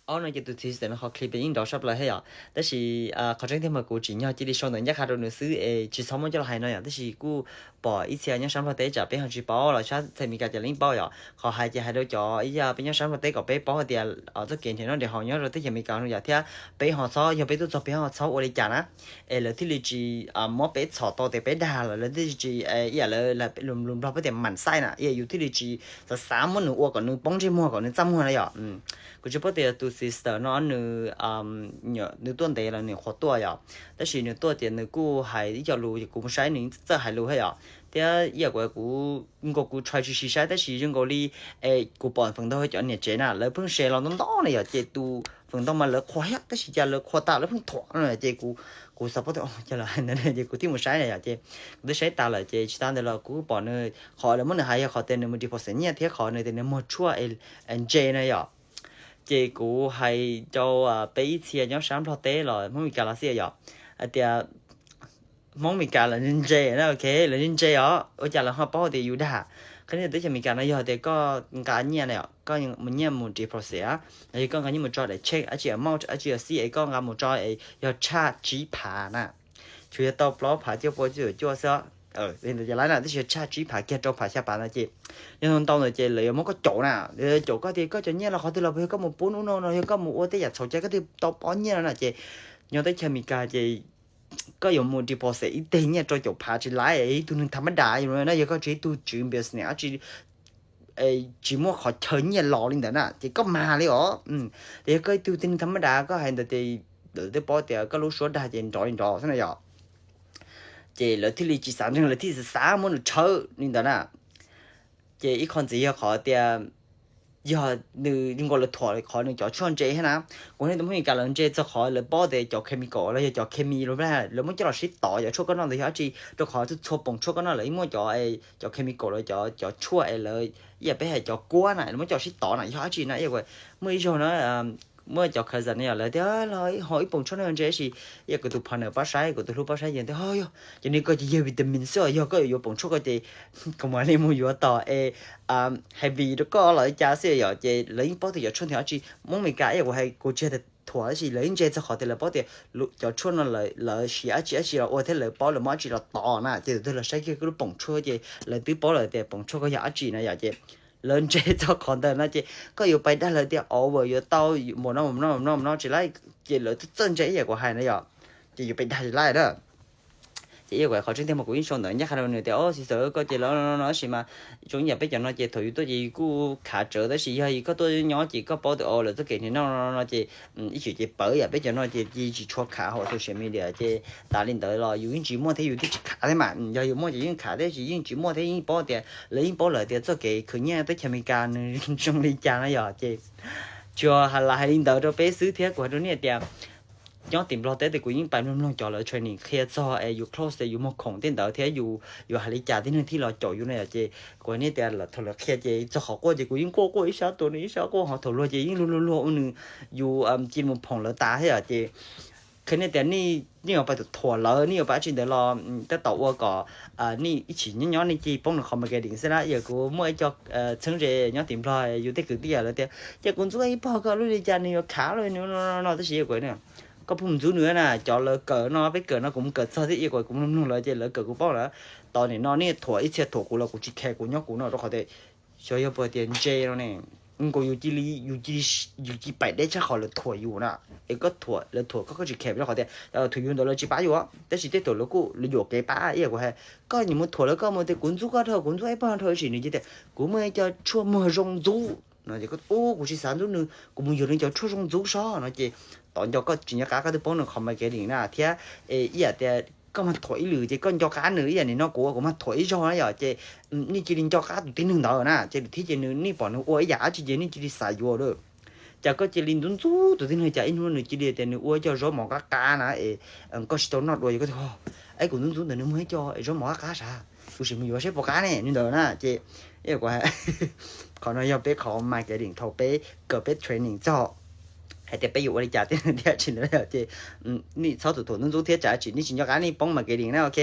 Ob no ces tus txiv ntawm no qhov clip yeej nrov sab plaws thiab yom, tab sis qhov tseeb tiag mas kuv tsim nyog cia li sau ntawv ncaj qha rau nws xwb es tsis txhob muab coj los hais no yom, tab sis kuj pom ib txhia nyob sab Nplog teb tsam peb ho tsis paub los sab teb Amelikas ces lawv yeej paub yom. Qhov hais ces hais rau cov ib yam peb nyob sab Nplog teb kom peb paub hais tias txoj kev nrhiav noj nrhiav haus nyob rau teb chaws Amelikas no yom, thiab peb ho txhob, yog peb tuaj txog peb ho txhob ua li cas na, es lawv thiaj li tsis muab peb txhom tau tias peb dag lawm, lawv thiaj li tsis ib yam lawv lus Nplog peb tias mam xaij na, ib yam yus thiaj li tsis xav xav muab nws ua kom nws poob ntsej muag kom nws txaj muag na yom. Kuv tsis paub tias tus sister no nws, nws tuaj ntev los nws qhuav tuaj yom, tab sis nws tuaj tias nws kuj hais ib co lus kuv mus saib nws txawj hais lus thiab yom, thiab ib yam kuv, kuv nkaus kuv try tsis sim saib tab sis zoo nkaus li kuv pom feem ntau cov niam tsev na lawv pheej share los ntau ntau na yom, ces tus feem ntau mas lawv qhuas thiab tab sis cas lawv qhuas tas lawv pheej thuam no ces kuv, kuv xav paub tias cas lawv hais ntawd ces kuv thiaj mus saib na yom, ces kuv twb saib tas lawm ces tsis tas ntawd los kuv pom nws qhov lawv muab nws hais yog qhov tias nws mus deposit nyiaj thiab qhov nws tias nws muag tshuaj ntse na yom. Ces kuv hais rau peb ib txhia nyob sab Nplog teb los Hmoob Meskas los xij yom, hais tias Hmoob Meskas lawv ntse na, ok, lawv ntse os, ua cas lawv ho paub tias yus dag? Qhov no teb chaws Amelikas no yog tias koj nqa nyiaj na, koj mus nyiaj mus deposit, los yog koj nqa nyiaj mus tso daim check dab tsi amount dab tsi xij es koj nqa mus tso es yog tshaj tsib phav na, tsuas yog tau plaub phav cuaj pua cuaj xwb, li ntawd ces laiv na, tab sis yog tshaj tsib phav kiag rau phav xya phav no ces yog ntau ntawd ces lawv yuav muab koj caum na, lawv caum koj tias koj cov nyiaj los qhov twg los, yog koj mus pub ub no no, yog koj mus ua tej yam txhaum cai koj twb tau pob nyiaj no na ces nyob teb chaws Amelikas ces koj yuav mus deposit ib teg nyiaj rau caum phav tsis laiv ib tug neeg tham mab das no, yog koj tsis ib tug tswv business dab tsi, tsis muaj qhov chaw nyiaj los li ntawd na ces koj mag li os. Ces yog koj ib tug tib neeg tham mab das koj hais ntawd ces lawv twb paub tias koj lub suab dag ces nrov li nrov xwb na yom. Ces lawv thiaj li tsis xav ntseeg, lawv thiaj li xav xav muab nws tshawb li ntawd na. Ces ib qho ntxiv yog qhov tias yog nws nkaus lawv thuam qhov nws cov tshuaj ntse thiab na. Kuv hais tus Hmoob Meskas lawv ntse txog qhov lawv paub tias cov chemical los yog cov khe mi los lawv muab coj los sib tov cov tshuaj koj noj ntawd yog dab tsi, rau qhov txhua poom tshuaj koj noj lawv yeej muaj cov, cov chemical los cov, cov tshuaj es lawv, ib yam peb hais cov kuab na lawv muab coj los sib tov na yog dab tsi na, ib yam muaj ib zaug na muaj cov cousin no yom lawv tias ho ib poom tshuaj no yog ntse dab tsi, ib yam kuv tus partner pab saib kuv tus hlub pab saib ces tias ho yog ces nws koj ces yog vitamin xwb os, yog koj yuav yuav poom tshuaj koj ces kuv mam li mus yuav tom es heavy rau koj los li cas xwb yom, ces lawv yeej paub tias cov tshuaj ntawd dab tsi. Hmoob Meskas ib yam kuv hais kuv tsis yog tias thuam tab sis lawv yeej ntse txog qhov tias lawv paub tias cov tshuaj no lawv siv dab tsi dab tsi los ua thiab lawv paub lawv muab dab tsi los tov na, ces tus twg los saib kiag koj lub poom tshuaj ces lawv twb paub lawm tias poom tshuaj koj yog dab tsi na yom, ces lawv ntse txog qhov ntawd no ces koj yuav pais dag lawv tias over yuav tau npaum no npaum no npaum no tsis laiv, ces lawv twb txawj ntse ib yam kuv hais na yom, ces yuav pais dag tsis laiv na. Ces ib yam kuv qhov tseeb tiag mas kuv yeej sau ntawv ncaj qha rau nws tias o sister koj ces lawv no no tab sis mas zoo ib yam peb cov no ces thaum yus tuaj ces yus kuj khav tsawv tab sis yog koj tuaj nyob ces koj paub tias o lawv txoj kev nrhiav noj no no ces ib txwm ces pawv yam peb cov no ces tsis tshua khav hauv social media ces tas li ntawd los yus yeej tsis muaj thiab yus thiaj tsis khav thiab mas, yog yus muaj ces yeej khav thiab sis yeej tsis muaj thiab yeej paub tias lawv yeej paub lawm tias txoj kev khwv nyiaj teb chaws Amelikas nws zoo li cas na yom, ces tsuas hais li ntawd rau peb xwb thiab kuv hais rau nej tias nyob tim Nplog teb ces kuv yeej pais mloog mloog cov lawv training qhia txog es yus close es yus muag khoom tej ntawd thiab yus yuav hais li cas tib neeg thiaj los caum yus na yom, ces kuv hais nej tias thaum lawv qhia ces txog qhov quaj ces kuv yeej quaj quaj ib sab tua nws ib sab quaj, ho thaum luag ces yeej luag luag luag ua nws, yus cia li mus phoom lawv tas thiab yom, ces qhia nej tias nej yuav pais thuam lawv nej yuav pais dab tsi ntawd los tab tom ua kom nej ib txwm nyob nyob nej cia li poob nws qhov marketing xwb na, yog kuv muaj ib co txheeb ze nyob tim Nplog yus tej kwv tij lawv tias ces kuv ntxub ib pog koj lub li cas nws yuav khav lawm no no tab sis yog kuv koj pheej mus ntxub nws na, cov lawv kawm no peb kawm no kuv mus kawm txog thiab ib yam kuv mloog mloog lawv ces lawv kawm kuv paub lawm, tos nim no nej thuam ib txhia thuam kuv los kuv tsis care kuv nyob kuv no rau qhov tias xyov yog puas tias ntse no ne, nkaus yus cia li, yus cia li, yus cia li pais deb tshaj qhov lawv thuam yus na, es koj thuam lawv thuam koj koj tsis care rau qhov tias thuam yus ntawd lawv tsis pab yus, tab sis tej thaum lawv kuj yuam kev pab ib yam kuv hais koj nyiam mus thuam lawv koj mus tias kuv ntxub koj dhau kuv ntxub ib pog dhau tab sis nws cia tias kuv muaj ib co tshuaj muag zoo ntxub no ces koj ua kuv tsis xav ntxub nws kuv mus yuav nws cov tshuaj zoo ntxub sob no ces tos nco koj tsis nco qab koj twb poob nws qhov marketing na thiab ib yam tias koj mag thuam ib lwm ces koj nco qab nws ib yam nim no kuv kuv mag thuam ib zaug na yom ces nej cia li nco qab tus tib neeg ntawd na ces lwm thib ces nws nej pom nws ua ib yam dab tsi ces nej cia li xav yuav lawm. Cas koj cia li ntxub ntxub tus tib neeg cas ib hnub nws cia li tias nws ua ib co zaub mov qab qab na es koj tsis tau noj dua es koj tias es kuv ntxub ntxub ntawm nws muag ib co zaub mov qab qab sav, kuv sim mus yuav saib puas qab ne nws ntawd na ces qhov no yog peb qhov marketing thaum peb kawm peb training txog hais tias peb yuav ua li cas thiab thiab tsis ntawd yom. Ces nej txhob tus thuam ntxub ntxub thiab tsam tsis nej tsis nco qab nej poob marketing na, ok.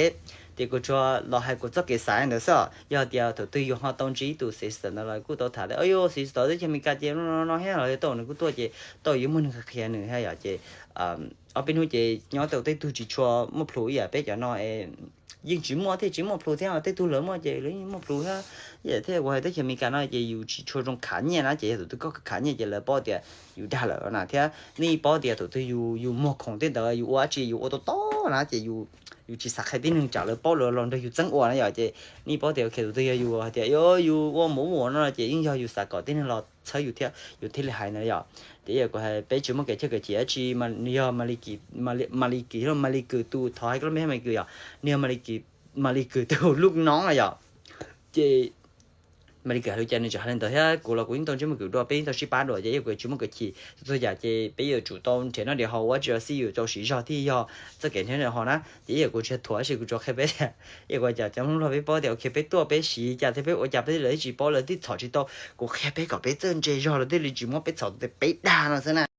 Ces kuv tsuas los hais kuv txoj kev xav ntawd xwb. Yog tias thaum twg yus ho tau ntsib tus sister ntawd los kuj tau tham tias, o yog sister teb chaws Amelikas ces no no thiab los tau nws kuj tuaj ces tau yuav muaj neeg qhia nws thiab yom. Ces ob peb hnub ces nyob tau tej tug tsis tshua muaj plhus ib yam peb cov no es yeej tsis muaj thiab tsis muaj plhus thiab, tej tug lawv muaj ces lawv yeej muaj plhus thiab. Thiab kuv hais teb chaws Amelikas no ces yus tsis tshua zoo khav nyiaj na, ces yog tus twg koj khav nyiaj ces lawv paub tias yus dag lawm na. Thiab nej paub tias tus twg yus yus muag khoom tej ntawd yus ua dab tsi yus ua tau tau na ces yus tsis xav qhia tib neeg tsam lawv paub lawv los nrog yus txeeb ua na yom. Ces nej paub tias ok tus twg yog yus hais tias yus ua mus ua no ces yeej yog yus xav kom tib neeg los txhawb yus thiab yus thiaj li hais ntawd yom. Ces yog kuv hais peb tsis muaj kev chawj kev chim dab tsi, nws yog Malikis, Malikis, Malikis tus thov hais koj lub npe Malikis yom, nws yog Malikis tus lub noob na yom. Ces Malikis hais li cas nws tseem hais li ntawd thiab kuv los kuv yeej tau ntsib Malikis dua, peb yeej tau sib pab dua ces yog kuv tsis muaj kev chim txhua yam ces peb yuav tsum tau nrhiav noj nrhiav haus ua dab tsi los xij yus tau siv zog thiaj yog txoj kev nrhiav noj nrhiav haus na. Ces yog kuv tsis thuam tab sis kuv tsuas qhia peb tias, yog kuv cov cov Hmoob Nplog peb paub tias ok peb tuaj peb siv cas thiab peb ua cas peb lawv tsis paub lawv twb txhom tsis tau, kuv qhia peb kom peb txawj ntse zog lawv thiaj li tsis muab peb txhom tias peb dag no xwb na.